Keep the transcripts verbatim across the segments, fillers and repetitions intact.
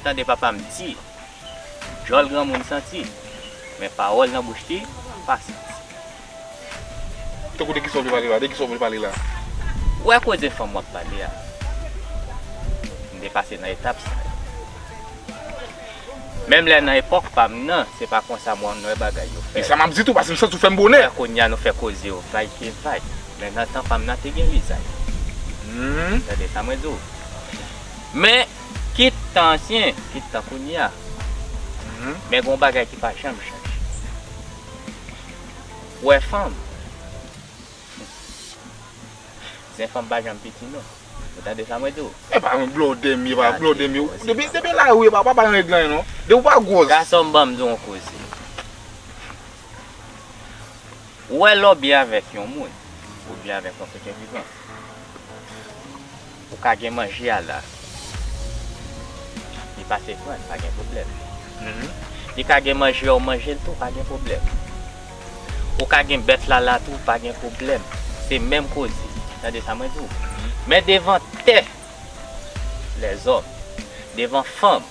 Tande papa m di, djòl granmoun santi, men pawòl nan bouch li pa santi. Tankou de kisa w vle pale la? De kisa w vle pale la? Ou wè koze fanm w ap pale a, m te pase nan etap sa yo. Menm lè nan epòk pa m nan, se pa konsa mwen wè bagay yo fèt. E sa m ap di tou, paske m santi w fè m bonè. Kounye a nou fè koze yo vag ke vag. Men nan tan pa m nan te gen lizay. Tande sa mwen di w. Men, kit tan ansyen, kit tan kounye a, men gen yon bagay ki pa janm chanje. Ou wè fanm, zen fanm pa janm piti non. Ou tande sa mwen di w? E pa yon blòdè m ye, pa blòdè m ye. Depi, depi lari w ye, pa, pa bay règ la non. Depi w pa gwòz. Gason m ban m di w yon koze. Ou wè lè w byen avèk yon moun, ou byen avèk yon sèten vivan, ou ka gen manje a la, li pase pran l, pa gen pwoblèm. Li ka gen manje a, ou manje l tou, pa gen pwoblèm. Ou ka gen bèt la la tou, pa gen pwoblèm. Se menm koze. Tande sa mwen di w. Men devan tè lèzòm, devan fanm,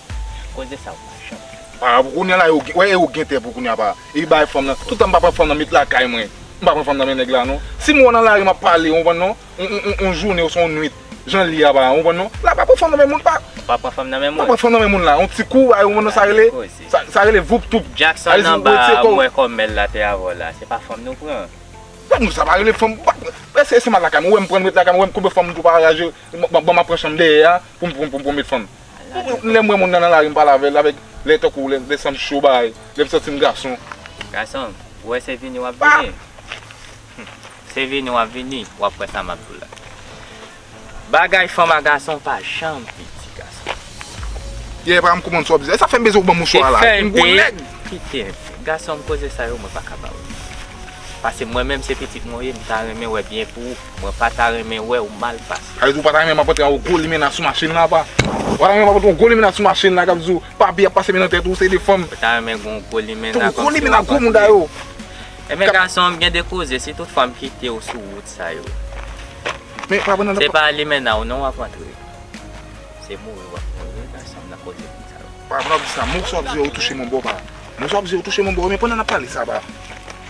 koze sa yo pa janm fèt. Pa pou kounye a la, yo gen, wè, yo gen tè pou kounye a pa. Epi bay fanm nan. Tout tan m pa pran fanm nan met lakay mwen. M pa pran fanm nan men nèg la non. Si m wè w nan lari m ap pale, ou konprann non? On, on, on, on jounen oswa on nwit, jan l ye a pa, ou konprann non? La pa pran fanm nan men moun pa. Ou pa pran fanm nan men moun. Pa pran fanm nan men moun la. On ti kou, ay, ou konprann non sa rele? Sa, sa rele voup toup. Jackson anba, mwen kòm mèl la te avè w la. Se pa fanm nou pran. Gad nou sa pa rele fanm. Èske se mal lakay mwen? Ou wè m pran met lakay mwen, ou wè m konbyen fanm m tou pa raje, ban m ap pran chanm dèyè a pou m pou m pou m pou m met fanm. Lè m wè moun nan nan lari m pale avè l avèk lè tankou lè lè san m cho bay, lè m santi m gason. Gason, ou wè se vini w ap vini. Se vini w ap vini, w ap kwè sa m ap di w la. Bagay fanm a gason pa janm piti gason. Yeah, pa m konprann sa w ap di. E sa fè m bezwen w ban m mouchwa la. M gwo nèg. Kite. Gason m koze sa yo mwen pa ka ba w. Paske mwen menm se pitit mwen ye, m ta renmen wè byen pou ou. Mwen pa ta renmen wè ou mal pase. Sa vle di ou pa ta renmen m ap antre yon gwo limena sou machin la pa? Ou pa ta renmen m ap antre yon gwo limena sou machin la k ap di w papi ap pase men nan tèt ou se de fanm. Ou ta renmen gen yon gwo limena kòm sa. Gwo limena gwo mouda yo. Ebyen gason m gen de koze, si tout fwa m kite w sou wout sa yo. Men pa pran nan. Se pa limena w non w ap antre. Se mouri w ap mouri wi gason m nan koze konsa wi. Pa pran di sa, mo sa w ap di yo touche m yon bò pa. Mo sa w ap di yo touche m yon bò wi, men pandan n ap pale sa pa.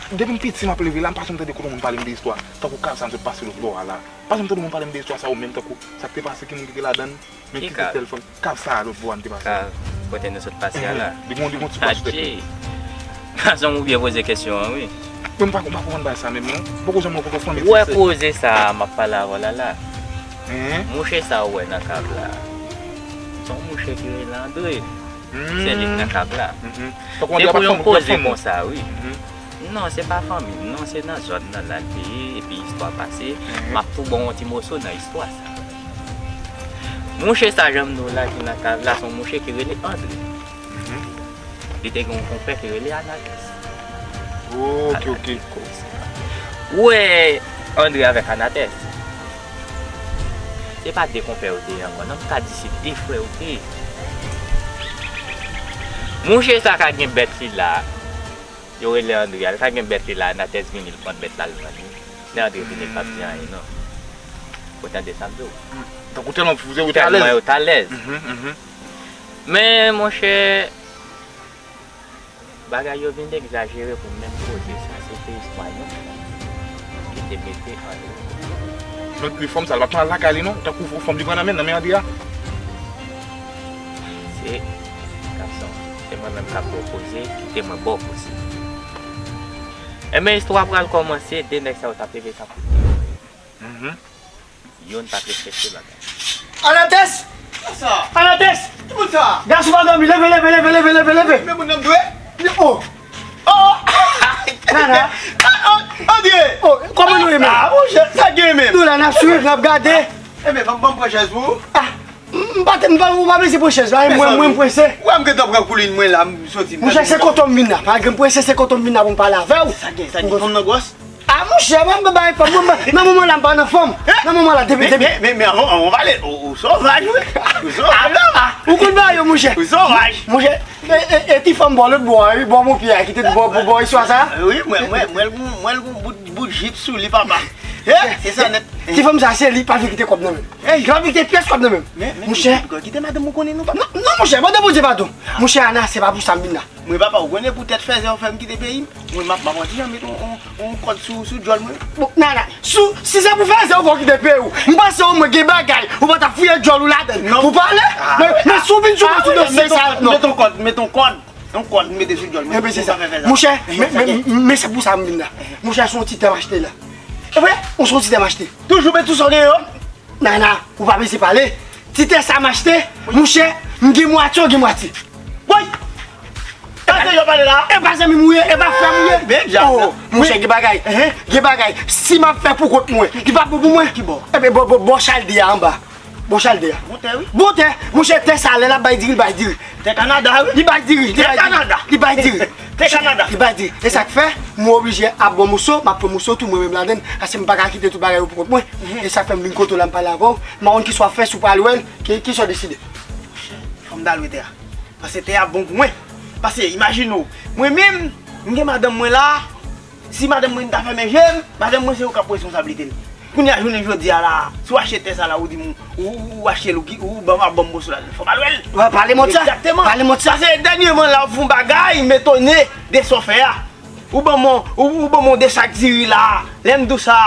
Depi m piti m ap leve la, m pa janm tande kote moun pale m de istwa tankou kav sa m sot pase lòt bò a la. M pa janm tande moun pale m de istwa sa yo menm tankou sa k te pase, ki moun ki te ladan l. Men ki tèl fanm kav sa a lòt bò a m te pase. Kav kote nou sot pase a la. Li gon li gon ti pwa sou tèt li. Gason m ou byen poze kesyon an wi. Mwen m pa m pa konprann bagay sa menm non. M poko janm wè kote fanmi ti se. Ou wè koze sa a m ap pale avè w la la. Mouche sa ou wè nan kav la. Se yon mouche ki rele Andre. Se li k nan kav la. Se pou yon koze konsa wi. Non, se pa fanmi m non, se nan zòn nan la l te ye, epi istwa pase, m ap tou ba w yon ti moso nan istwa sa. Mouche sa jan m di w la ki nan kav la, se yon mouche ki rele Andre. Li te gen yon konpè ki rele Anatès. Oke, oke. Ou wè Andre avèk Anatès? Se pa de konpè yo te ye ankò, non, m ka di se de frè yo te ye. Mouche sa ka gen bèt li la. Yo rele Andre a, li ka gen bèt li la, Natès vini, li pran bèt la, li vann li. Lè Andre vini, li p ap di anyen non. Ou tande sa m di w? Tankou tèlman yo t alèz. Tèlman yo t alèz. Men, monchè, bagay yo vin egzajere pou menm koze sa, se te istwa yon fanm ki te mete Andre. Donk, li fanm sa, li p ap pran al lakay li non, tankou fanm li pran nan men, nan men Andre a. Se gason, se mwen menm k ap ba w koze, kite mwen ba w koze. Enben, istwa pral kòmanse, de nèg sa yo t ap leve tankou. Youn pa t respekte lòt. Anatès! Sa! Anatès! Ki moun sa? Gason pa dòmi, leve, leve, leve, leve, leve, leve! Men moun nan dwe? Oh! Oh! Nana! Andre! Oh, kòman nou ye menm? Ah, monchè, sa gen menm? Nou la, n ap swiv, n ap gade. Enben, ban m pran chèz pou ou. Ah! M pa te, m pa, ou pa bezwen pran chèz la, mwen, mwen, m prese. Ou wè m gentan pran koulin mwen la, m soti. Monchè, se kote m vin la, pa gen prese, se kote m vin la pou m pale avè w. Sa gen, sa gen, fanm nan gwòs? Ah, monchè, mwen, m bay fanm, mwen, nan moman la, m pa nan fanm. Nan moman la, depi, depi. Men, men, men, anvan, anvan pale, ou, ou sovaj, wi. Ou sovaj. Ah, ah, ou konn bagay yo, monchè. Ou sovaj. Monchè, e, e, e ti fanm bò lòt bò a, wi, bò Monpye a, ki te bò, bò, bò istwa sa? Wi, mwen, mwen, mwen, mwen, mwen, bout, bout jip sou li, papa. He, se sa nèt. Ti fanm sa se li pa vle kite kòb nan men m. Li pa vle kite pyès kòb nan men m. Monchè. Kite madanm ou konnen nou pa. Non, non, monchè, mande Bondye padon. Monchè Ana, se pa pou sa m vin la. Mwen papa, ou konnen poutèt fèzè ou fè m kite peyi m. Mwen m ap, m ap yon ti jan met yon, yon, yon kòd sou, sou djòl mwen. Bon, Nana, sou, si se pou fèzè ou fè w kite peyi w, m panse omwen gen bagay ou pa ta fouye djòl ou ladann pou pale. Men, men si w vin sou mwen sou dosye sa, non. Met yon kòd, met yon kòd. Yon kòd m mete sou djòl mwen. Ebyen se sa. Monchè, men, men, men se pou sa m vin la. Monchè, se yon ti tè m achte la. E vre? Se yon ti tè m achte. Toujou met tout sa w gen yo. Nana, ou pa bezwen pale. Ti tè sa m achte, monchè, m gen mwatye, w gen mwatye. Woy! Sa se yo pale la? E pa zanmi m ou ye, e pa frè m ou ye. Men djab la. Oh, monchè, gen bagay. Gen bagay. Si m ap fè pou kont mwen, li pa bon pou mwen. Ki bò? Ebyen, bò, bò, bò chalde a anba. Bò chalde a. Bon tè, wi. Bon tè. Monchè, tè sa, lè l ap bay diri, l bay diri. Tè Kanada, wi. Li bay diri, li bay diri. Tè Kanada. Li bay diri. Tè Kanada. Li bay diri. E sa k fè, mwen oblije ap bon moso, m ap pran moso tou mwen menm ladann, paske m pa ka kite tout bagay yo pou kont mwen. E sa k fè m vin kote w la, m pale avè w. M pa konn kisa w ap fè, si w pral wè l, ki, kisa w deside? Fò m ta lwe tè a. Paske tè a bon pou mwen. Paske, imajine w, mwen menm, m gen madanm mwen la, si madanm mwen ta fèmen je m, madanm mwen se ou k ap responsablite l. Kounye a, jounen jodi a la, si w achte tè sa la, ou di m, ou, ou, ou achte l, ou, ou ban m, ap ban m moso la, fò m al wè l. Pale m sa. Egzakteman. Pale m sa. Paske dènyèman la, ou fè yon bagay, m etone de sa w fè a. Ou ban m, ou, ou ban m de sak diri la, lè m di w sa.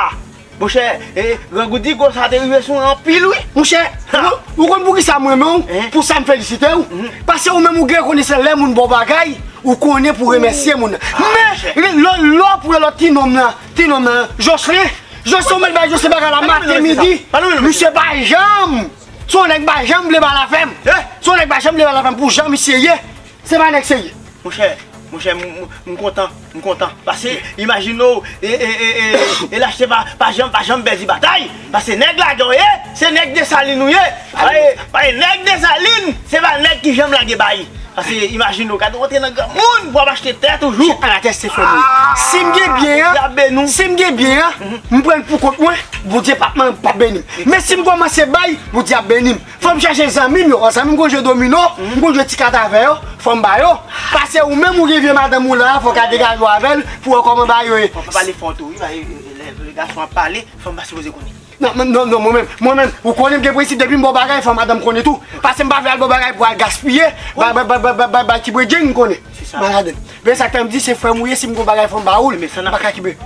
Monchè, e, grangou digo sa te rive sou mwen anpil, wi. Monchè, ou, ou konn poukisa m renmen w? Pou sa m felisite w. Paske ou menm ou gen konesans lè moun ba w bagay, ou konnen pou remèsye moun nan. Men, lè, lè, lè w pran lòt ti nonm nan, ti nonm nan, Jocelyn, Jocelyn, ou mèt bay Jocelyn bagay la maten, midi. Misye pa janm, se yon nèg pa janm vle ba l afè m. Se yon nèg pa janm vle ba l afè m pou jan misye ye. Se pa nèg serye. Monchè, monchè, m, m, m kontan, m kontan. Paske, imajine w, e, e, e, e, e lachte pa, pa janm, pa janm pèdi batay. Paske nèg lagè w ye, se nèg Desalin ou ye. Pa e, pa e nèg Desalin, se pa nèg ki janm lage bay. Paske, imajine w, gade w antre nan granmoun pou w ap achte tè toujou. Ala tè se fè mwen. Si m gen byen an, si m gen byen an, m pran l pou kont mwen, Bondye p ap, p ap beni m. Men si m kòmanse bay, Bondye ap beni m. Fò m chèche zanmi m yo. Zanmi m konn jwe domino, m konn jwe ti kat avè yo. Fò m ba yo. Paske ou menm ou gen vye madanm ou la, fò w ka degaje w avè l pou wè kòman bagay yo ye. Fò w pa pale fò tou, wi. Lè, lè gason ap pale, fanm pa sipoze konnen. Non, non, non, mwen menm, mwen menm, ou konnen m gen prensip, depi m ba w bagay, fò madanm konnen tou. Paske m pa vle al ba w bagay pou al gaspiye, bay, bay, bay ti bredjeng m konnen. Se sa. Maladèn. Men sa k fè m di, se frè m ou ye, si m gon bagay fò m ba ou l. M pa ka kenbe.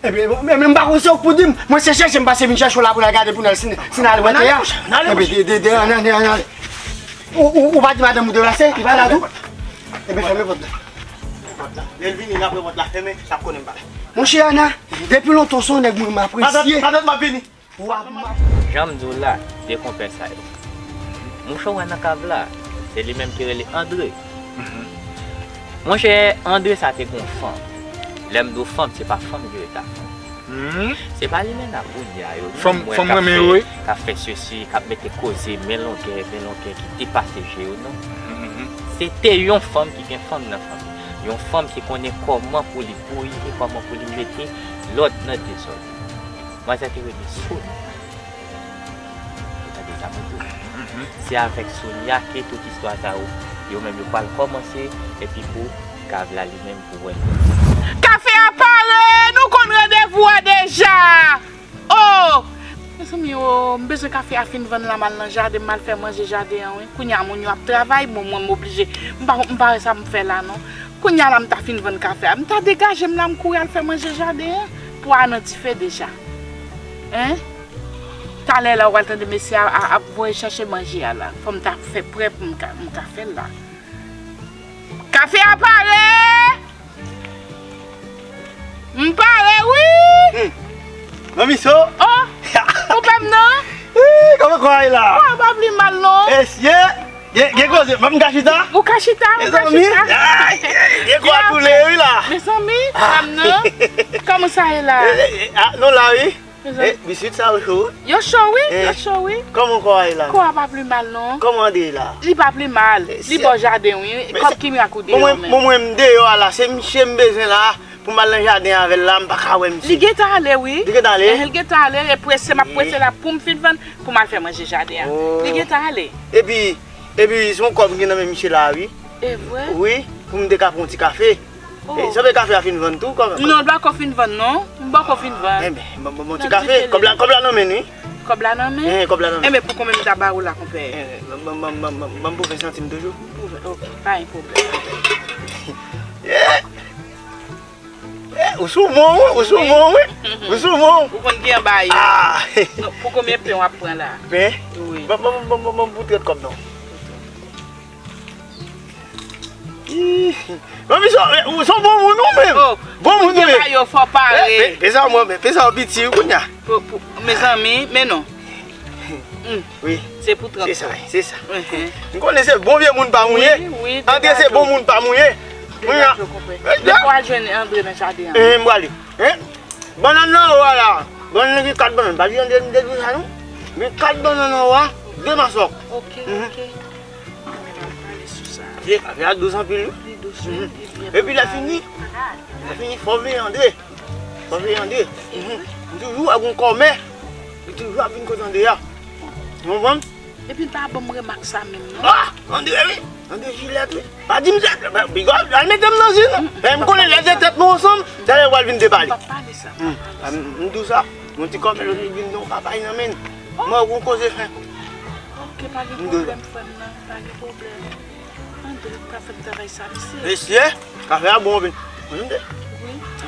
Ebyen, men, men m pa konn se ou k pou di m. Mwen se chèche m pase vin chèche w la pou n al gade pou n al si, si n al wè tè a. Ebyen, de, de, de, ann, ann, ann, ann. Ou, ou, ou pa di madanm ou deplase, li pa la tou? Ebyen, fèmen pòt la. Lè l vini, n ap wè pòt la fèmen, l ap konnen m pa la. Monchè Ana, depi lontan w se yon nèg mwen m apresye. Matant, matant, m ap vini. Jan m di w la, de konpè sa yo. Mouche w wè nan kav la, se li menm ki rele Andre. Monchè, Andre sa te gon fanm. Lè m di w fanm, se pa fanm li rete ak fanm. Se pa limena kounye a yo, non, m wè k ap fè, k ap fè sesi, k ap mete koze men longè, men longè ki depase je yo, non. Se te yon fanm ki gen fanm nan fanmi. Yon fanm ki konnen kòman pou li bouyi e kòman pou li mete lòd nan dezòd. Manzè te rele Sonia. Ou tande sa mwen di w? Se avèk Sonia ke tout istwa sa yo, yo menm yo pral kòmanse, epi pou kav la li menm pou wè. Kafe a pare! Nou konn randevou a deja! Oh! Mezanmi, oh, m bezwen kafe a fin vann la, m al nan jaden, m al fè manje jaden an, wi. Kounye a, moun yo ap travay, bon, mwen, m oblije. M pa, m pa wè sa m fè la, non. Kounye a la, m ta fin vann kafe a. M ta degaje m la, m kouri al fè manje jaden an pou a nan dife deja. Hein? Talè la, ou pral tande mesye a, a, ap voye chache manje a la. Fò m ta fè prè pou m ka, m ka fè l la. Kafe a pare! M pare, wi! Manmi So! Oh! Ou pè m nan? Ih, kòman kò a ye la? Kò a pa pli mal, non. Mesye! Gen, gen koze, m ka chita? Ou ka chita, ou ka chita. Mezanmi, ay, gen kò a doule, wi, la. Mezanmi, pè m nan. Kòman sa ye la? Eh, eh, eh, ah, nou la, wi. Eh, biskit sa yo cho, wi. Yo cho, wi, yo cho, wi. Kòman kò a ye la? Kò a pa pli mal, non. Kòman Andre ye la? Li pa pli mal. Li bò jaden, wi. Kòb ki mirak ou deyò menm. Bon, mwen, mwen, m deyò a la. Se misye m bezwen la. Pou m al nan jaden avè l la, m pa ka wè misye. Li gentan ale, wi. Li gentan ale? Ehe, li gentan ale, e prese, m ap prese la pou m fin vann, pou m al fè manje jaden an. Oh. Li gentan ale. Epi, epi, se yon kòb m gen nan men misye la, wi. E vre? Wi, pou m te ka pran yon ti kafe. Oh. E, sanble kafe a fin vann tou, kòman? Non, l pako fin vann, non. M pako fin vann. Enben, bon, bon, bon, ti kafe, kòb la, kòb la nan men n, wi. Kòb la nan men? Eh, kòb la nan men. Enben, pou konbyen m ta ba ou la, konpè? Eh, ban, ban, ban, ban, ban m pou ven santim toujou. Pou ven, ok, pa gen pwoblèm. Yeah. Eh, ou sou bon, wi, ou sou bon, wi. Ou sou bon. Ou konn ki anba yo. Ah. Non, pou konbyen pen w ap pran la? Pen? Wi. Ban, ban, ban, ban, ban m pou trant kòb, non. Ih, manmi, se, se yon bon moun ou menm. Oh, bon moun ou ye. Yo fò pare. Eh, pe, pe sa mwen, pe sa piti wi kounye a. Pou, pou, mezanmi, men non. Hmm. Wi. Se pou trant. Se sa, se sa. Mhm. M konnen se bon vye moun pa m ou ye. Wi, wi. Andre se bon moun pa m ou ye. Wi, a. Degaje w, konpè. Degaje w, konpè. Depi w al jwenn Andre nan jaden an. Eh, m prale. Eh? Bannann nan ou a la. Bannann nan gen kat bannann. Pa di Andre m te di w sa non. Gen kat bannann nan ou a, de masòk. Ok, mhm, ok. Mwen ap pale sou sa. Vye kafe a dous anpil wi. Li dous, wi, mhm, li byen prepare. Epi lè fini, lè fini, fò veye Andre. Fò veye Andre. Mhm. M toujou wè gon kòmè. Li toujou ap vin kote Andre a. Ou konprann? Epi l pa ban m remak sa menm, non. Ah! Andre, wi. Andre jilèt, wi. Pa di m se, bigòd, al mete m nan zin. Mm, mm. E m konnen lè de tèt nou ansanm, talè w al vin depale. M p ap pale sa, m p ap pale sa. M di w sa. Yon ti kòmè lòt li vin gen yon papay nan men l. Oh! Mwen, yon koze fen. Ok, pa gen pwoblèm, frè m nan. Pa gen pwoblèm. Andre, pa fè m travay sa, mesye. Mesye, kafe a bon, vin. Wi.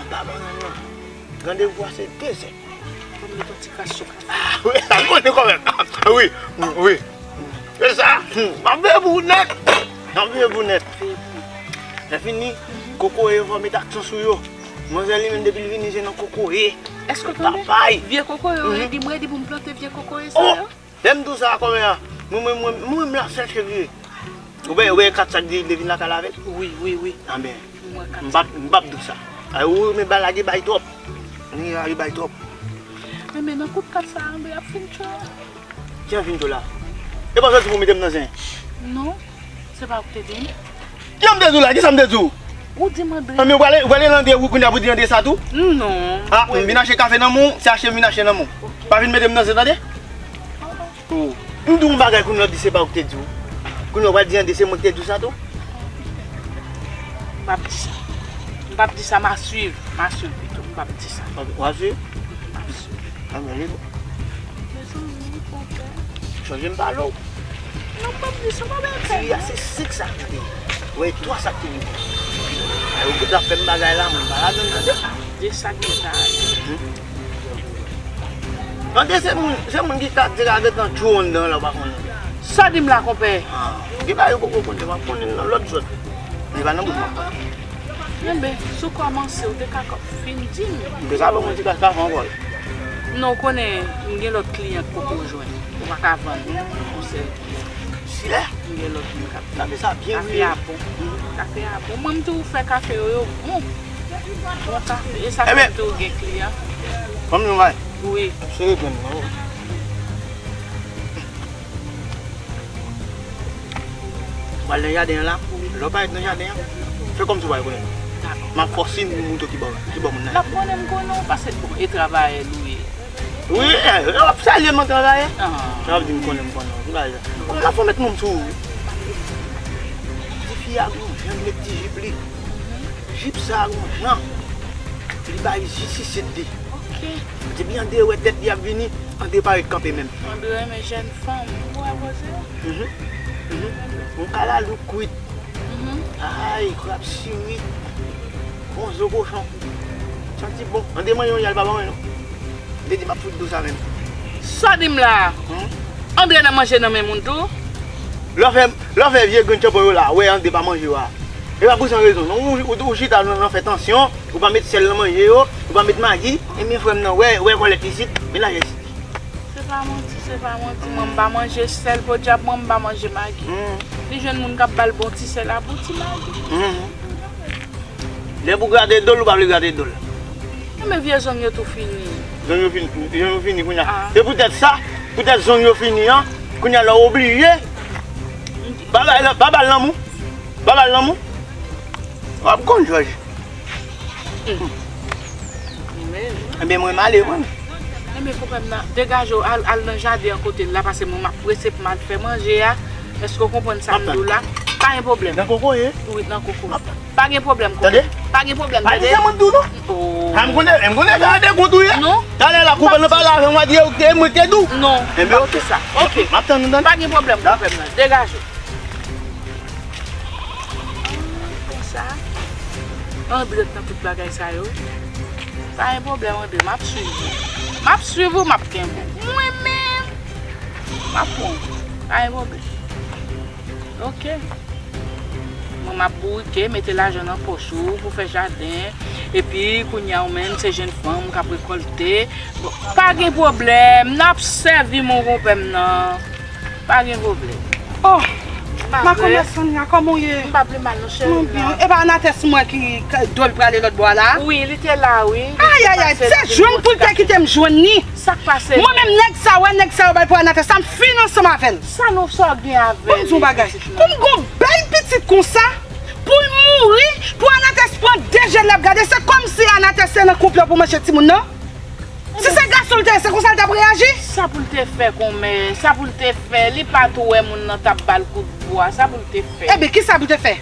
Anba bannann nan. Randevou a se de zè. Ban m met yon ti kras sou kafe. Ah, wi, sa m konnen kanmenm. Wi, wi. Se sa. M ap veye pou ou nèt. M ap veye pou ou nèt. Veye pou mwen. Lè fini, kokoye, fò met aksyon sou yo. Manzè li menm depi l vini se nan kokoye. Èske w tande? Papay. Vye kokoye yo redi, m redi pou m plante vye kokoye sa yo. Oh! Lè m di w sa, kòmè a, mwen, mwen, mwen, mwen, m la chèche li. Ou wè, ou wè kat sa k di li vin lakay la avè l? Wi, wi, wi. Anben, m p ap, m p ap di w sa. Ay, ou renmen bay lage bay twòp. Ni lage bay twòp. Men, men nan kout kat sa, anben ap fin cho. Ki an fin cho la? E pa w soti pou w mete m nan zen? Non. Se pa ou ki te di m? Jan m te di w la, kisa m te di w? Ou di m Andre. Anben, ou prale, ou prale nan Andre, ou kounye a pou di Andre sa tou? Non. Ah, m vin achte kafe nan men w, se achte m vin achte nan men w. Ok. Pa vin mete m nan zen, tande? Oh. M di w yon bagay, kounye a w di se pa ou ki te di w. Kounye a w pral di Andre se mwen ki te di w sa tou? M p ap di sa. M p ap di sa, m a swiv. M a swiv pito, m p ap di sa. W ap swiv? M ap swiv. Anben, li bon. Mezanmi, konpè. Chanje m pale w. Non, m p ap di sa, pa bay pèn. Diri a se senk sak ki te ye. Ou wè, twa sak ki rive. Ay, ou te ap fè m bagay la, mwen pa ladann, tande? De sak ki ta ale. Hmm? Tande, se moun, se moun ki ka di la gentan tchou anndan la, ou pa konnen. Sa di m la, konpè? Ah, gen bagay ou poko konnen, w ap konnen nan lòt zòn. Li pa nan bout mwen. Enben, si w kòmanse, ou te ka kò-, fin di m. M te ka ban mwen ti kras kafe ankò. Non, ou konnen, m gen lòt kliyan k poko jwenn. Ou pa ka vann, non, konsèy kliyan. Silè? M gen lòt moun k ap vann. Kafe sa byen wi. Kafe a bon. Kafe a bon. Mwen, m toujou fè kafe yo, yo bon. Bon kafe. E sa fè m toujou gen kliyan. Kòm nou bay? Wi. Sere grenn nan. Ou pral nan jaden an la, lè w parèt nan jaden an, fè kòmsi w pa konnen. Dakò. M ap fè w siy pou m montre w ki bò, ki bò moun nan ye. L ap konnen m konnen w, paske bon, e travayè nou ye. Wi, eh, w ap salye m an travayè. Ah. L ap di m konnen m konnen w, ki bagay sa. Kòm la fò mèt non m sou ou. Tifi a gon jan l met ti jip li. Jip sa a gon jan. Li bay jis isit li. Ok. Depi Andre wè tèt li ap vini, Andre parèt kanpe menm. Andre renmen jèn fanm. Ou wè koze? Mhm. Mhm. Yon kalalou kwit. Mhm. Ay, krab sirit. Bon zo kochon. Santi bon. Andre manje yon yal pa ban mwen non. M te di m ap fout dou sa menm. Sa w di m la a? Hmm? Andre nan manje nan men moun tou? Lè w fè, lè w fè vye grenn chanpon yo la, wè Andre pa manje yo a. E pa pou san rezon non. Ou, ou, ou chita nan, nan fè tansyon, ou pa met sèl nan manje yo, ou pa met magi, ebyen frè m nan, wè, wè kòlèt isit, menaje isit. Se pa manti, se pa manti. Mwen m pa manje sèl, podyab mwen m pa manje magi. Hmm. Li jwenn moun k ap ba l bon ti sèl ak bon ti magi. Hmm. Lè pou grate do l, ou pa vle grate do l. Enben vye zong yo tou fini. Zong yo fini, zong yo fini kounye a. Ah. Se poutèt sa, poutèt zong yo fini an, kounye a la w oblije. Pa ba l, pa ba l lanmou. Pa ba l lanmou. W ap konn, Jòj. Hmm. Enben mwen m ale, mwen. Enben konpè m nan, degaje w, al, al nan jaden an kote l la, paske mwen m ap prese pou m al fè manje a. Èske w konprann sa m di w la? Pa gen pwoblèm. Nan koko ye? Wi, nan koko. Pa gen pwoblèm, koko. Tande? Pa gen pwoblèm, tande? Pa di sa mwen di w non. Oh. A, m konnen, m konnen sa de kont ou ye. Non. Talè la, koupe nan pale avè m, w a di e mwen te di w. Non, m p ap fè sa. Ok. M ap tann ou, tande? Pa gen pwoblèm, koko m nan. Degaje w. Konsa, Andre t nan tout bagay sa yo. Pa gen pwoblèm, Andre, m ap swiv ou. M ap swiv ou, m ap kenbe w. Mwen menm, m ap pran w. Pa gen pwoblèm. Ok. Mwen, m ap bourike, mete lajan nan pòch ou pou fè jaden. Epi, kounye a, ou menm, se jenn fanm k ap rekòlte. Bon, pa gen pwoblèm, n ap sèvi, mon konpè m nan. Pa gen pwoblèm. Oh, ma komè Sonia, kòman w ye? M pa pi mal non, cheri m nan. Mwen byen. E pa Anatès mwen ki k- do l prale lòt bò a la? Wi, li te la, wi. Ayayay, se jwenn pou l te kite m jwenn li. Sa k pase? Mwen menm, nèg sa, wè nèg sa yo bay pou Anatès, sa m fini ansanm avè l. Sa nou, sa w gen avè l? Ban m di w yon bagay. Pou m gon bèl pitit konsa, pou l mouri, pou Anatès pran de je l ap gade, se kòmsi Anatès te nan konplo pou manje timoun nan. Si se gason l te ye, se konsa l t ap reyaji? Sa pou l te fè, konmè? Sa pou l te fè? Li pa t wè moun nan t ap ba l kout bwa. Sa pou l te fè? Ebyen, kisa pou l te fè?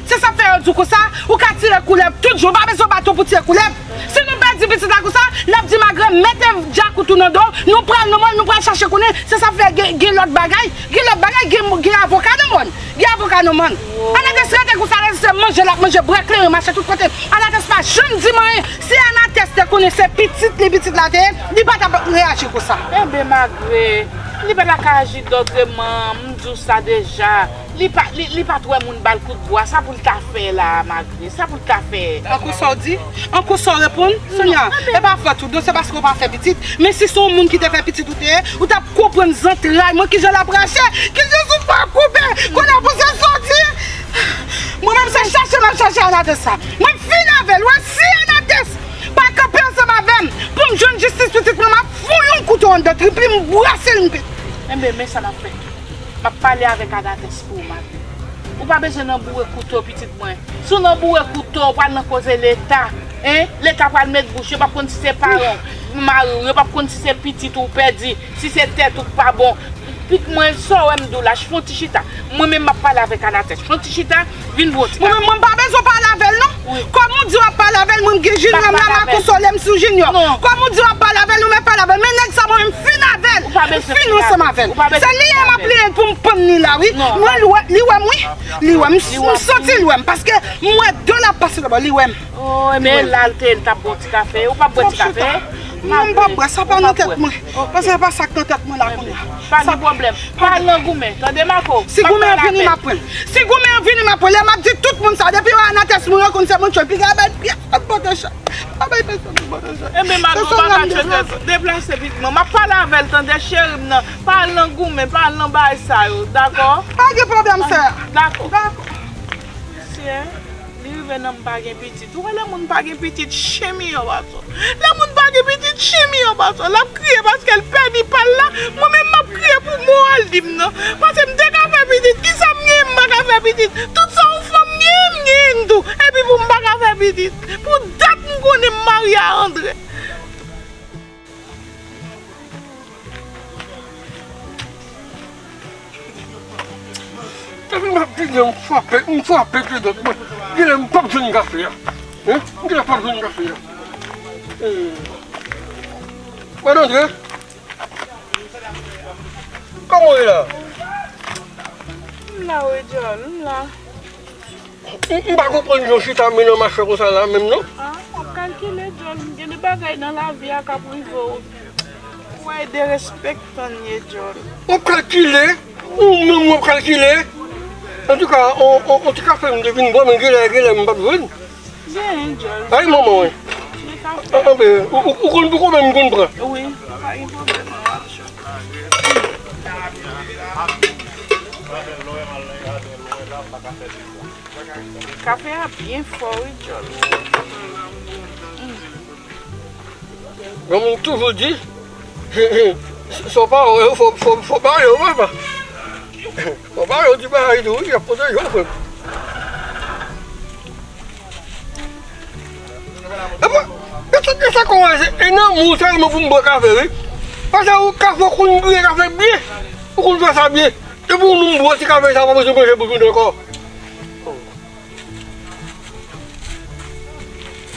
Se sa k fè yo di w konsa, ou ka tire koulèv tout jan, ou pa bezwen baton pou tire koulèv. Si nou pèdi pitit la konsa, n ap di malgre mete djakout ou nan do w, nou pral nan mòn, nou pral chache konnen, se sa k fè gen, gen lòt bagay, gen lòt bagay, gen, gen avoka nan mòn. Gen avoka nan mòn. Anatès rete konsa, Anatès se manje l ap manje, bwè kleren, mache tout kote. Anatès pa janm di m anyen. Si Anatès te konnen se pitit li, pitit la te ye, li pa t ap reyaji konsa. Enben, malgre, li pa ta ka aji dòtreman, m di w sa deja. Li pa, li, li pa t wè moun ba l kout bwa, sa pou l ta fè la, malgre, sa pou l ta fè? Ankò sa w di? Ankò sa w reponn? Sonia, e pa fòt ou, donk se paske w pa fè pitit. Men si se yon moun ki te fè pitit ou te ye, ou t ap konprann zantray mwen, kijan l ap rache, kijan souf mwen ap koupe, kounye a pou se soti. Mwen menm se chache m ap chache Anatès sa. Mwen fini avè l, wè si Anatès pa kanpe ansanm avè m pou m jwenn jistis pitit mwen, m ap foure yon kouto anndan trip li, m brase l, m pete. Enben, men sa m ap fè. M ap pale avèk Anatès pou ou, Marie. Ou pa bezwen nan boure kouto, pitit mwen. Si w nan boure kouto, w pral nan koze Leta. Hein? Leta pral met bouch, yo p ap konn si se paran w, mari w, yo p ap konn si se pitit ou w pèdi, si se tèt ou k pa bon. Pitit mwen, sa w wè m di w la, fè yon ti chita. Mwen menm, m ap pale avèk Anatès. Fè yon ti chita, vin bwè yon ti kafe. Mwen menm, mwen pa bezwen pale avè l, non. Wi. Kòm ou di w ap pale avè l, mwen m gen Junior m la, m a konsole m sou Junior. Non. Kòm ou di w ap pale avè l, ou mèt pale avè l. Men nèg sa, mwen menm fin avè l. M fin ansanm avè l. Se li m ap li pou m pann li la, wi. Mwen, li wè, li wè m, wi. Li wè m, m santi li wè m. Paske m wè de l ap pase labò, li wè m. Oh, men la l te ye, l t ap bwè yon ti kafe. Ou p ap bwè ti kafe? Non, m p ap bwè, sa pa nan tèt mwen. Paske se pa sa k nan tèt mwen la kounye a. Pa gen pwoblèm. Pa al nan goumen, tande Marco? Si goumen an vini, m ap pran l. Si goumen an vini, m ap pran l. E m ap di tout moun sa, depi yo Anatès mwen, yo konn se moun chòl, piga bèl pyès, ap pote chay. Pa bay pèsonn pou pote chay. Enben, Marco, pa ka chete, deplase pitit mwen. M ap pale avè l, tande, cheri m nan. Pa al nan goumen, pa al nan bagay sa yo, dakò? Pa gen pwoblèm, sè. Dakò. Dakò. Mesye, li rive nan m pa gen pitit. Ou wè lè moun pa gen pitit, chen miyò pase w. Lè moun pa gen pitit, chen miyò pase w. L ap kriye paske l pèdi pa l la. Mwen menm, m ap kriye pou moral li m nan. Paske m te ka fè pitit. Kisa m genyen m pa ka fè pitit? Tout sa yon fanm genyen, m genyen l tou. Epi pou m pa ka fè pitit. Pou dat m konnen m marye a Andre. Depi m ap di m frape, m frape pye dwat mwen. Genlè m p ap jwenn kafe a. Hein? Genlè m p ap jwenn kafe a. Eh. Mwen antre. Kòman w ye la? M la wi, Djòl, m la. M, m pa konprann jan w chita men nan mache konsa la menm non. Ah, w ap kalkile, Djòl. Gen de bagay nan lavi a k ap rive w. Ou wè, derespektan ye, Djòl. W ap kalkile? Ou menm w ap kalkile? Antouka, on, on, on ti kafe m te vin bwè, men genlè, genlè m p ap jwenn. Genyen, Djòl. Ay, manman, wi. Anben, ou, ou, ou konn pou konbyen m konn pran? Wi, pa gen pwoblèm non. Kafe a byen fò wi, Djòl. Granmoun toujou di, sa w pa wè yo, fò, fò, fò ba yo, papa. Fò ba yo ti bagay tou wi, y ap pwoteje w, frè m. Epi, e sa, e sa kòmanse, e nan mou sèlman pou m bwè kafe, wi. Paske ou kafe, ou konn bwè kafe byen. Ou konn fè sa byen. Depi ou nou bwè ti kafe sa, ou pa bezwen manje pou jounen ankò.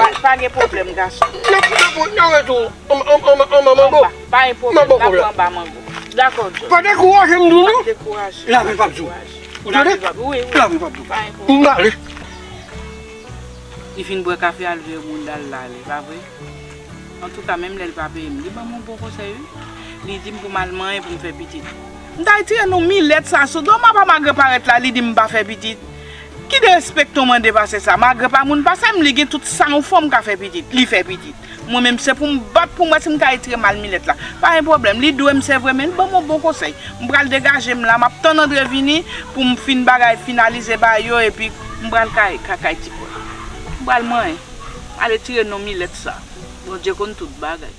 Pa, pa gen pwoblèm, gason. N ap, n ap, n ap wè tou. An, an, an, an, an, mango. Anba, pa gen pwoblèm, n ap pran anba mango. Dakò, John. Pa dekouraje m tou, non. Pa dekouraje. Lave l p ap di w. Ou tande? Lave l p ap, wi, wi. Lave l p ap di w. Pa gen pwoblèm. M prale. Li fin bwè kafe a, l vire moun l al la, li, pa vre? Antouka, menm lè l pa peye m, li ban m yon bon konsèy, wi. Li di m pou m al manyen pou m fè pitit. M ta retire non milèt sa sou do m apa, malgre parèt la, li di m pa fè pitit. Ki derespektan mande pase sa? Malgre pa moun pase m, li gen tout sa yon fanm ka fè pitit. Li fè pitit. Mwen menm, se pou m bat pou m wè si m ka retire mal milèt la. Pa gen pwoblèm, li dwe m, se vre, men li ban m yon bon konsèy. M pral degaje m la, m ap tann Andre vini pou m fin bagay, finalize bagay yo, epi m pral kay, ka-, kay ti frè. M pral manyen. Ale tire non milèt sa. Bondye konn tout bagay.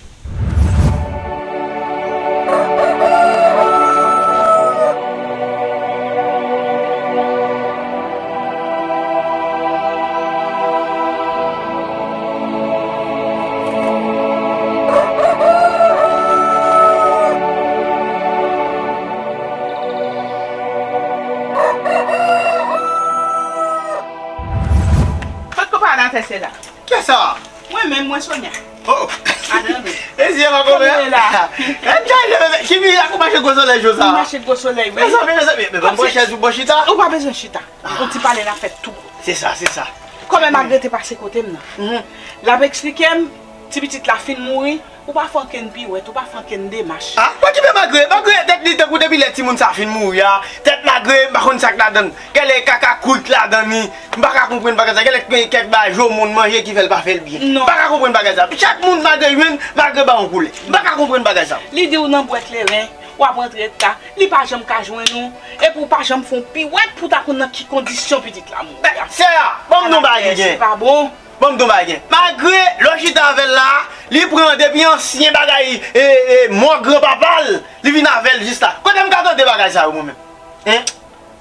Kot konparatè se la? Kiyès sa? Mwen menm, mwen Sonia. Oh! Adan nou. E Mesye, pa konprann. Kòman la? Ki mirak ou mache gwo solèy jou sa? M mache gwo solèy, wi. Mezanmi, mezanmi, men ban m pran chèz pou mwen chita. Ou pa bezwen chita. Yon ti pale n ap fè tou. Se sa, se sa. Kòman Magre te pase kote m nan? L ap eksplike m, ti pitit la fin mouri, ou pa fè ankenn piwèt, ou pa fè ankenn demach. Ah, pa okipe Magre, Magre tèt li tankou depi lè timoun sa fin mouri a, tèt Magre, m pa konn sa k ladan l. Genlè kaka kwik ladan li. M pa ka konprann bagay sa. Genlè gen kèk bagay jou moun manje ki fè l pa fè l byen. M pa ka konprann bagay sa. Chak moun Magre jwenn, Magre ba yon koulè. M pa ka konprann bagay sa. Li di w nan bwè kleren, w ap rantre ta. Li pa janm ka jwenn ou. Epi w pa janm fè yon piwèt pou w ta konn nan ki kondisyon pitit la mouri a. Sè a, ban m di w bagay ki gen. Se pa bon. Ban m di w bagay gen. Magre, lè w chita avè l la, li pran depi ansyen bagay, e, e, mò granpapa l, li vin avè l jis la. Kote m ka tande bagay sa yo mwen menm? Hein?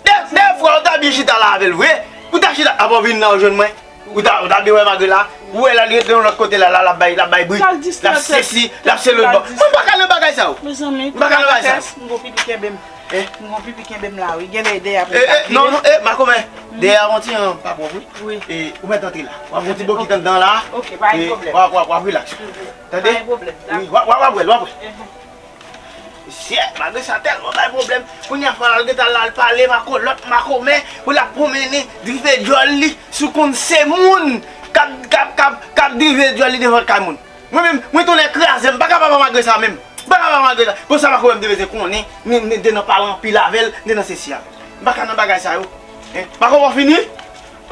De, defwa, ou ta byen chita la avè l vre. Ou ta chita, apa w vin la, ou jwenn mwen. Ou ta, ou ta byen wè Magre la. Ou wè la, li rete yon lòt kote la, la, l ap bay, l ap bay bri. L ap sesi, l ap se lòt bò. Mwen pa ka nan bagay sa yo. Mezanmi, m pa ka nan bagay sa yo. M gon pipi kenbe m. Eh? M gon pipi kenbe m la, wi. Genlè dèyè ap vin. Eh, eh, non, non, eh, makomè. Dèyè a yon ti jan pa pwòp, wi. Wi. Eh, ou mèt antre la. W ap yon ti bokit anndan la. Ok, pa gen pwoblèm. W ap, w ap, w ap rilaks. Tande? Pa gen pwoblèm. Wi, w ap, w ap, w ap wè l, w ap wè. Mesye, Magre sa tèlman bay pwoblèm. Kounye a fò l al gentan al pale mako, lòt makomè, pou l ap pwomennen, drive djòl li, sou konn se moun k ap, k ap, k ap, k ap drive djòl li devan kay moun. Mwen menm, mwen tounen kraze, m pa ka papa Magre sa menm. M pa ka papa Magre sa. Bon, sa makomè m te bezwen konnen, m, m te nan pale anpil avè l, m te nan sesi avè l. M pa ka nan bagay sa yo. Hein? Makomè w fini?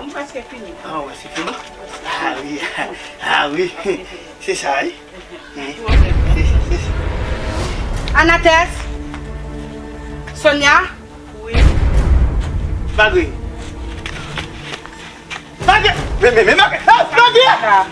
M prèske fini. Ah, wè, se fini? Ah wi, ah wi, se sa, wi. Hein? Se, se, se. Anatès? Sonia? Wi. Magre. Magre! Men, men, men, Magre! Ah, Magre!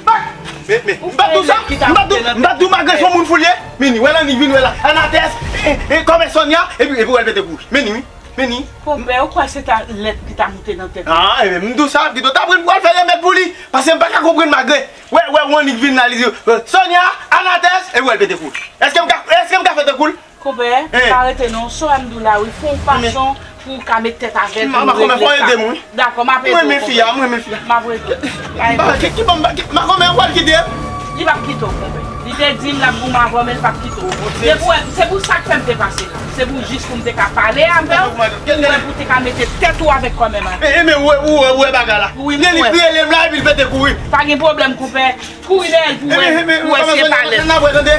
Mag-, men, men, m pa t di w sa? M pa t di w, m pa t di w Magre se yon moun fou l ye? Men ni, wè l annik vin, wè l la. Anatès, e, e, kòmè Sonia, epi, epi wè l pete kouri. Men ni, wi. Men ni. Konpè, ou kwè se ta lèt ki ta moute nan tèt ou? Ah, e men m di w sa, pito ta pran pou al fè remèd pou li. Paske m pa ka konprann Magre. Wè, wè, ou annik vin la, li di, euh, Sonia, Anatès, epi wè l pete kouri. Èske m ka, èske m ka fè tankou l? Konpè, pa rete non, sa m di w la wi, fè yon fason pou w ka met tèt avè l pou nou regle sa. Dakò, m ap ede w, konpè. M renmen fi a, m renmen fi a. M ap ede w. Pa gen pwoblèm. Ki, ki, ki, makomè, ou pral kite m? Li p ap kite w, konpè. Li te di m l ap goumen avè w, men l p ap kite w. Depi w wè, se pou sa k fè m te pase la. Se pou jis pou m te ka pale avè w, pou w wè pou w te ka mete tèt ou avèk kòmè Magre. E, e, men ou wè, ou wè, ou wè bagay la. Wi, m wè. Li kriye l la, epi l pete kouri. Pa gen pwoblèm, konpè. Kouri dèyè l pou wè, pou wè si e pa lè.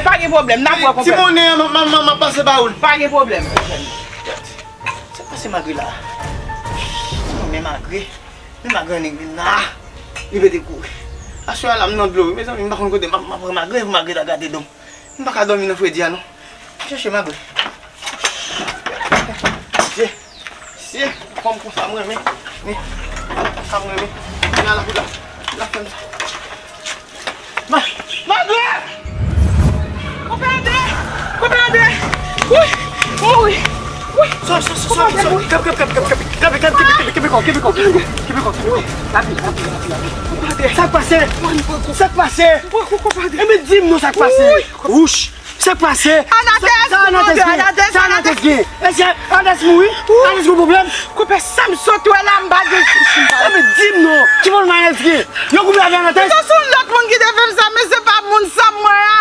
Pa gen pwoblèm, n ap wè, konpè. Ti monnen an, m, m, m, m ap pase ba ou l. Pa gen pwoblèm. Sa k pase Magre la? Mwen men Magre. Men Magre annik vin la. Li pete kouri. Aswè a la, m nan dlo wi, mezanmi, m pa konn kote m ap, m ap pran Magre, pou Magre ta gate do m. M pa ka dòmi nan fredi a non. M chèche Magre. Mesye, mesye, fanm konsa m renmen. Wi, fanm konsa m renmen. Kounye a l ap, l ap, l ap fè m sa. Ma, Magre! Konpè André! Konpè André! Wi! Wi! Wi! Sò, sò, sò, sò, sò. Kanpe, kanpe, kanpe, kanpe, kanpe. Kanpe, kanpe, kanpe, kanpe kò, kanpe kò, kanpe kò, kanpe kò. Wi. Rapid, rapid, rapid, rapid. Konpè André! Sa k pase? Mwen, mwen, konpè. Sa k pase? Mwen, konpè André. Enben, di m non sa k pase. Wi. Wouch! Sa k pase? Anatès, sa, sa Anatès gen? Anatès, sa Anatès gen? Èske Anatès mouri? Anatès gen pwoblèm? Konpè, sa m sot wè la, m pa gen. Enben, di m non. Ki pwoblèm Anatès gen? Yo koupe avè Anatès? Se yon lòt moun ki te fè m sa, men se pa moun sa m wè a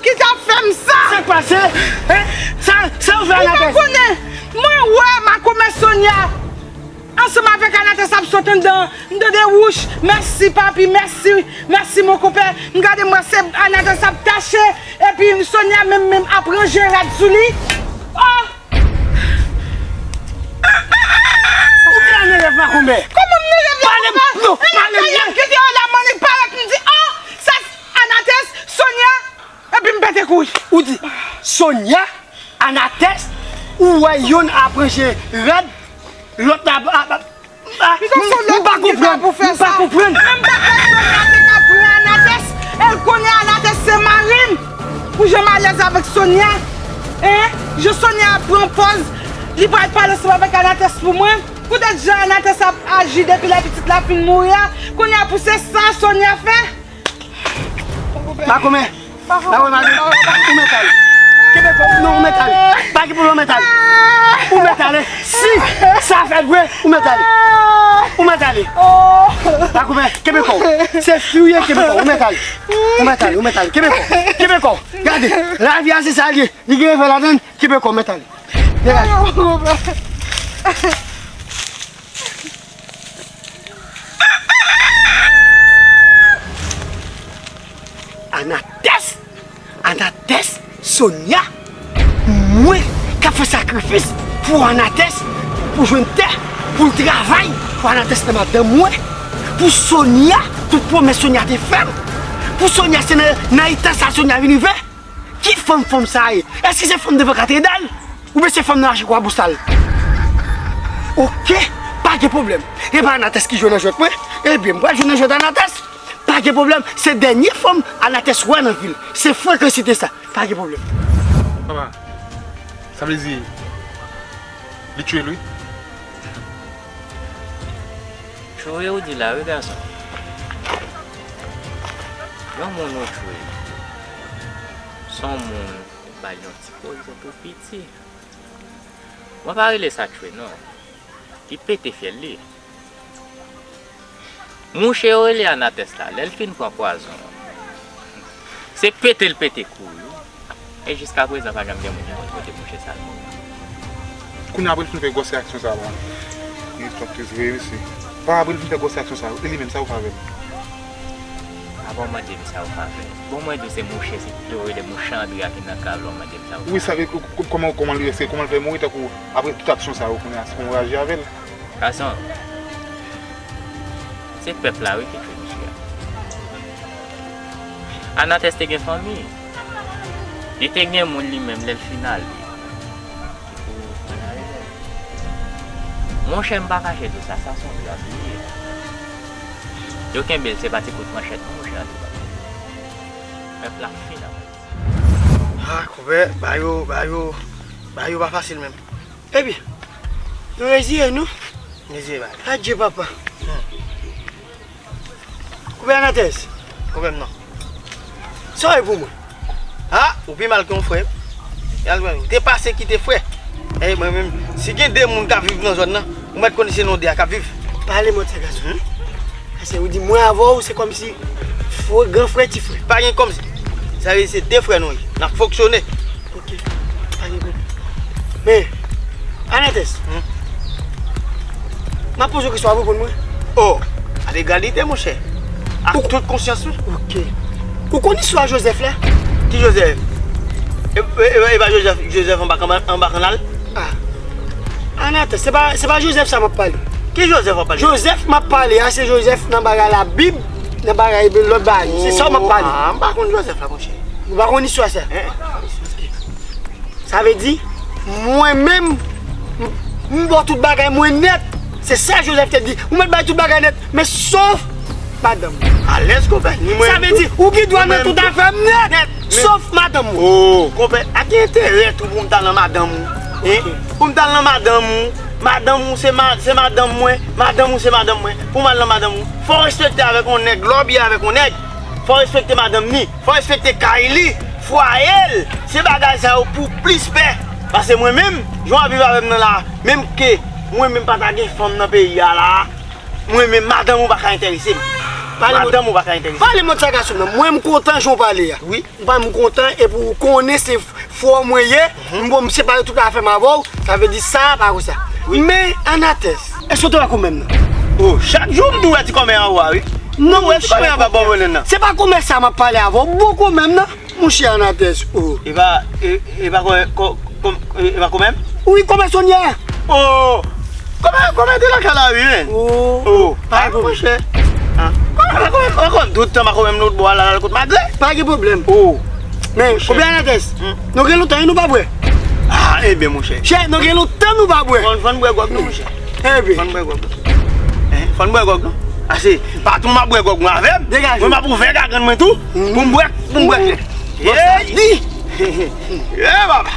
ki t ap fè m sa. Sa k pase? Hein? Sa, sa yo fè Anatès? Ou pa konnen. Mwen wè makomè Sonia ansanm avèk Anatès ap sot anndan. M tande wouch, mèsi papi, mèsi, mèsi mon konpè. M gade m wè se Anatès ap tache, epi Sonia menm, menm ap ranje rad sou li. Oh! Ou te nan rèv makomè. Kòman m nan rèv la, konpè? Pale m, non, pale m byen. Kite yo la, m annik parèt, m di, oh, sa Anatès, Sonia, epi m pete kouri. Ou di, Sonia? Anatès, ou wè yonn ap ranje rad, lòt la ap, ap, ap, m pa konprann, m pa konprann. Menm bagay Sonia te ka pran Anatès, e l konnen Anatès se mari m. Pou jan m alèz avèk Sonia, hein? Jan Sonia ap pran pòz, li pral pale ansanm avèk Anatès pou mwen. Poutèt jan Anatès ap aji depi lè pitit la fin mouri a, kounye a pou se sa Sonia fè. Makomè. Makomè, ou mèt ale. Kenbe kò w, non, ou mèt ale. Pa gen pwoblèm, ou mèt ale. Ou mèt ale. Si sa fèt vre, ou mèt ale. Ou mèt ale. Pa koupe, kenbe kò w. Se fi w ye, kenbe kò w. Ou mèt ale. Ou mèt ale, ou mèt ale. Kenbe kò w. Kenbe kò w. Gade, lavi a se sa l ye. Li gen revè ladan l. Kenbe kò w, mèt ale. Degaje. Anatès! Anatès! Sonia! Mwen k ap fè sakrifis pou Anatès, pou jwenn tè, pou l travay, pou Anatès nan madanm mwen, pou Sonia, tout pwomès Sonia te fè m, pou Sonia se nan, nan eta sa Sonia vin rive. Ki fanm fanm sa ye? Èske se fanm devan katedral? Oubyen se fanm nan mache Kwabosal? Oke, pa gen pwoblèm. E pa Anatès ki jwe nan jwèt mwen? Ebyen, m pral jwe nan jwèt Anatès. Pa gen pwoblèm, se dènye fanm Anatès wè nan vil. Se frekansite sa. Pa gen pwoblèm. Papa, sa vle di, li tchwe l wi. Tchwe ou di la wi gason. Yon moun ou tchwe. Se yon moun ou ba l yon ti poze tou piti. Mwen pa rele sa tchwe non. Li pete fyèl li. Mouche yo rele Anatès la, lè l fin pran pwazon an, se pete l pete kouri. E jiskaprezan pa janm gen moun ki konn kote mouche sa al mouri. Kounye a apre l fin fè gwòs reyaksyon sa a, bon. Li twòp tris vre, mesye. Pa apre l fin fè gwòs reyaksyon sa a, e li menm sa ou fè avè l? Avan w mande m sa ou fè avè l. Bon, mwen di w se mouche, se yo rele mouche Andre a ki nan kav la, w mande m sa ou fè avè l. Wi, sa, e, e, kòman, kòman li reste, kòman l fè mouri tankou apre tout aksyon sa yo, kounye a, se pou w aji avè l? Gason, se pèp la wi ki tchwe misye a. Anatès te gen fanmi. Li te gen moun li menm lè l fin ale. Ki pou pran lari l. Monchè, m pa kache di w sa, sa se yon dram li ye. Yo kenbe l, se pa ti kout manchèt non, monchè, an te pran. Pèp la fin avè l. Ah, konpè, bagay yo, bagay yo, bagay yo pa fasil menm. Epi, nou reziye nou? Reziye bagay. Adye papa. Hmm. Konpè Anatès. Konpè m non. Sa w ye pou mwen? Ah, ou pi mal ke yon frè. Ou te pase kite frè. E mwen menm, si gen de moun k ap viv nan zòn nan, ou mèt konnen se nou de a k ap viv. Pale mòd sa gason. Hmm? Paske ou di mwen avè w, se kòmsi frè, gran frè, ti frè. Pa gen kòmsi. Sa vle di se de frè nou ye. N ap fonksyone. Ok. Pa gen pwoblèm. Men, Anatès, hmm? M ap poze w kesyon, w ap reponn mwen. Oh, a legalite, monchè. Ak tout konsyans mwen. Ok. Ou konn istwa Jozèf la? Ki Jozèf? E, e, e, e pa Jozèf, Jozèf anba kanal, anba kanal? Ah. Anatès, se pa, se pa Jozèf sa m ap pale. Ki Jozèf w ap pale? Jozèf m ap pale a, se Jozèf nan bagay Labib, nan bagay lòt bagay. Se sa m ap pale. Oh, ah, m pa konn Jozèf la, monchè. Ou pa konn istwa sa? Eh. Sa vle di, mwen menm, m, m ba w tout bagay mwen nèt. Se sa Jozèf te di. Ou mèt bay tout bagay nèt, men sof madanm. Alèz, konpè. Sa vle di, ou gen dwa nan tout afè m nèt, sof madanm ou. Oh, konpè, a ki enterè tou pou m t al nan madanm ou? Hein? Pou m t al nan madanm ou? Madanm ou se ma-, se madanm mwen, madanm ou se madanm mwen. Pou m al nan madanm ou, fò w respekte avèk yon nèg, lè w byen avèk yon nèg, fò w respekte madanm ni. Fò respekte kay li, fwaye l. Se bagay sa yo pou plis pè. Paske mwen menm, jan w ap viv avè m nan la, menm ke mwen menm pa ta gen fanm nan peyi a la, mwen menm madanm ou pa ka enterese m. Madanm ou pa ka enterese m. Pale mòd sa gason nan. Mwen m kontan jan w pale a. Wi. Mwen m kontan epi w konnen se frè w mwen ye. M bon, m separe tout afè m avè w. Sa vle di sa pa konsa. Wi. Men Anatès, èske w te wè kòmè m nan? Oh, chak jou m tou wè ti kòmè an ou a wi. Non, monchè, ti kòmè an pa bò mwen nan. Se pa kòmè sa m ap pale avè w. Bon kòmè m nan, monchè Anatès, oh. E pa, e, e pa kòmè, kò-, kòm-, e pa kòmè m? Wi, kòmè Sonya. Oh, kòmè, kòmè te lakay la wi, men. Oh, oh, pa gen pwoblèm. Monchè. Ah, kòmè, kòmè, kòmè, tout tan pa kòmè m lòt bò a la, la kot Magrè. Pa gen pwoblèm. Oh. Men, monchè. Kòmè Anatès, hmm, nou gen lontan, e nou pa bwè. Ah, ebyen, monchè. Chè, nou gen lontan nou pa bwè. Fò n, fò n bwè gwòg nou, monchè. Ebyen. Fò n bwè gwòg. Eh, fò n bwè gwòg, non? Ase, patwon m ap bwè gwòg mwen avè m. Degaje. Mwen m ap ouvè gagann mwen tou. Pou m bwè, pou m bwè klè. Bon, sa di. Eh, papa.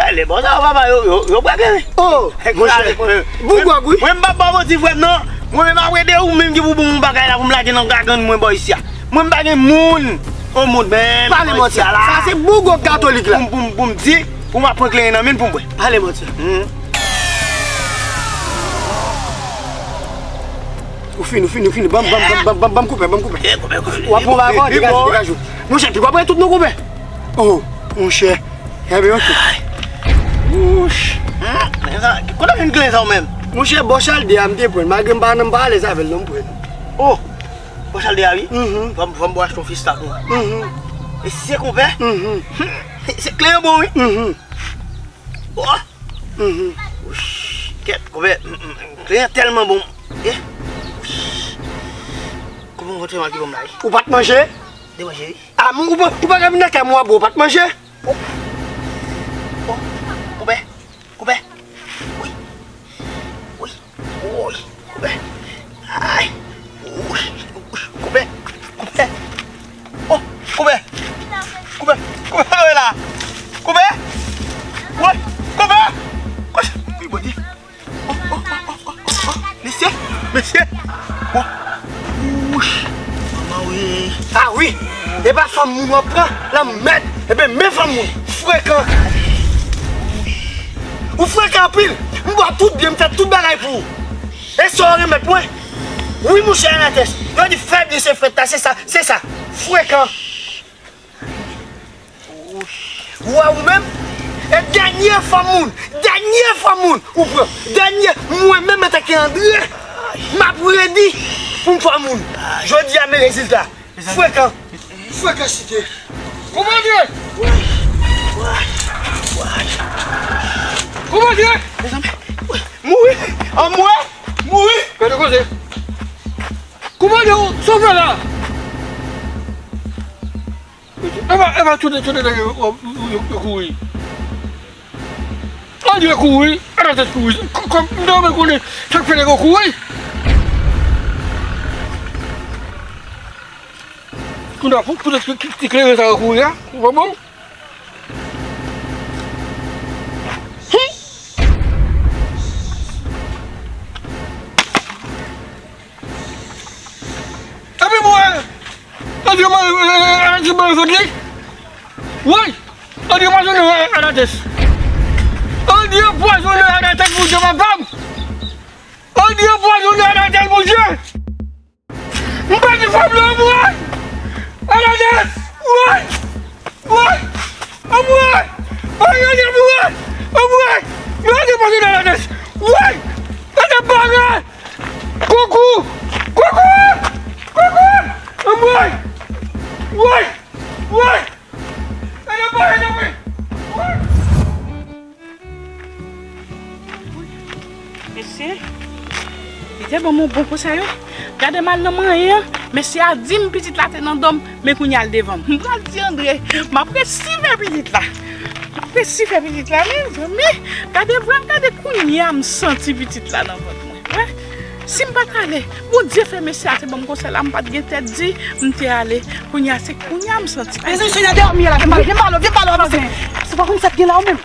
Ale, bon, sa, papa, yo, yo, yo bwè klè. Oh, monchè. Bon gwòg, wi. Mwen, m p ap ba w manti, frè m, non. Mwen menm, apre de ou menm ki pou ban m yon bagay la pou m lage nan gagann mwen bò isi a. Mwen, m pa gen moun o mond, men. Pale manti a la. Sa se bon gwòg katolik la. Pou m, pou m, pou m di, pou m ap pran kleren nan men l pou m bwè. Pale manti a. Hmm. Fini, fini, fini. Ban m, ban m, ban m, ban m, ban m koupe, ban m koupe. W ap pran bagay, degaj ou, degaj ou. Monchè, piga w pran tout non koupe. Oh, monchè. Enben, ok. Wouch. Kote w jwenn klen sa w menm? Monchè, bò Chalde a m te pran. Malgre m pa nan, m pa alèz avè l non, m pran. Oh. Bò Chalde a, wi. Mhm. Fò m, fò m bò achte yon fistak, non. Mhm. E se konpè? Mhm. Se klen an bon, wi. Mhm. Oh. Mhm. Wouch. Kèt, konpè. Klen an tèlman bon. Eh. Wouch. Kouman w kontre mal ki bon la, wi? Ou pa t manje? De manje, wi. Ah, ou pa, ou pa ka vin nan kay mwen, bro, ou pa t manje? Oh. Oh. Konpè. Konpè. Wi. Wi. Woy, koupè. Ay. Woy, koupè. Koupè. Oh, koupè. Koupè. Koupè, sa w wè la. Koupè. Woy, koupè. Koupè. Wi, bandi. Oh, oh, oh, oh, oh, oh. Mesye, mesye. Oh. Wouch. Manman wi. Ah wi. E pa fanm moun w ap pran. Lanmèd. Ebyen, men fanm moun. Frekan. Ou frekan anpil. M ba w tout byen, m fè tout bagay pou ou. E sa w renmèt mwen? Wi, monchè, Anatès. Yo di fè byen se frèt la, se sa, se sa. Frekan. Ou wè ou menm? E dènye fanm moun, dènye fanm moun ou pran. Dènye, mwen menm antanke Andre, m ap redi pou m fanm moun. Jodi a, men rezilta. Frekan. Frekansite. Kòmandye! Kòmandye! Mouri! Anmwe! Mouri! Gade koze! Kòmandye, sa w fè la? Epa, epa, tout, tout, tout, yo, yo, yo, yo kouri. Andre kouri, Anatès kouri. Kò, kò, m ta renmen konnen sa k fè nèg yo kouri. Kounye a, pou, poutèt ki, ki, ki kleren sa yo kouri a, ou pa bon? Epi mwen, Andre mare, Anatès mare vant li. Woy! Andre pwazonnen Anatès. Andre pwazonnen Anatès, Bondye papa m. Andre pwazonnen Anatès, Bondye. M pèdi fanm nan, anmwey! Anatès! Woy! Woy! Anmwey! Anmwey! Anmwey! Anmwey! Anmwey! Anatès! Woy! Anatès bare! Koukou! Koukou! Koukou! Anmwey! Woy! Woy! Anatès bare, tanpri! Woy! Mesye, li te ban m yon bon konsèy, wi. Gade m al nan manyen an, mesye a di m pitit la te nan dòm, men kounye a l devan m. M pral di Andre, m ap resi fè pitit la. M ap resi fè pitit la, mezanmi. Gade vre, gade kounye a m santi pitit la nan vant mwen. Wè, si m pa t ale, Bondye fè mesye a te ban m konsèy la, m pa t gen tèt di, m te ale. Kounye a, se kounye a m santi. Mezanmi, Sonia, dèyè w m ye la, vin pale, vin pale, vin pale, vin pale, vin pale. Se pa konn sa k gen la, ou menm.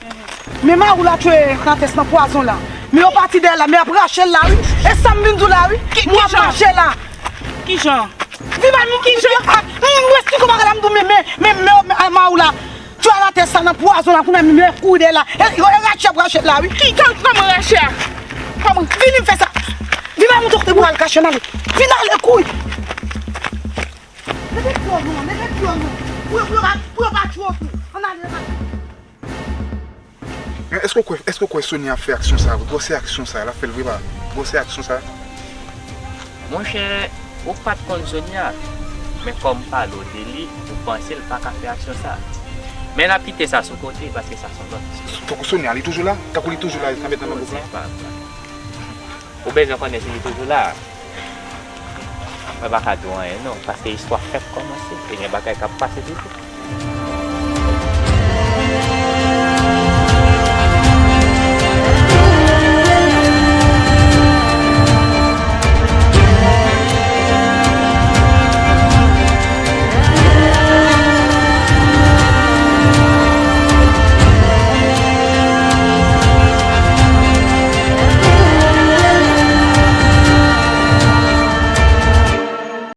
Men Maroula tchwe Anatès nan pwazon la. Men yo pati dèyè l la, men y ap rache l la, wi. E sa m vin di w la, wi. Ki, ki jan? Y ap rache l la. Ki jan? Vin ba nou, ki jan? M, m, m esplike w bagay la, m di w, men, men, men, men, men, Maroula tchwe Anatès sa nan pwazon la, kounye a, men yo kouri dèyè l la. E, yo, e rache y ap rache l la, wi. Ki, kòman rache a? Kòman? Vini m fè sa. Vin ba nou kote pou al kache, ann ale. Vin ale, kouri. Leve pye w non, leve pye w non. Pou yo, pou yo pa, pou yo pa tchwe w tou. Ann ale, ann ale. Men èske w kwè, èske w kwè Sonia ap fè aksyon sa a vre? Gwosè aksyon sa a, l ap fè l vre pa? Gwosè aksyon sa a? Monchè, ou pa t konn Sonia, men kòm m pale w de li, ou panse l pa ka fè aksyon sa a. Men n ap kite sa sou kote, paske sa se yon lòt istwa. Tankou Sonia, li toujou la? Tankou li toujou la, l ka met nan gwoup la? Ou bezwen konnen si li toujou la? Mwen pa ka di w anyen non, paske istwa fèk kòmanse, e gen bagay k ap pase toujou.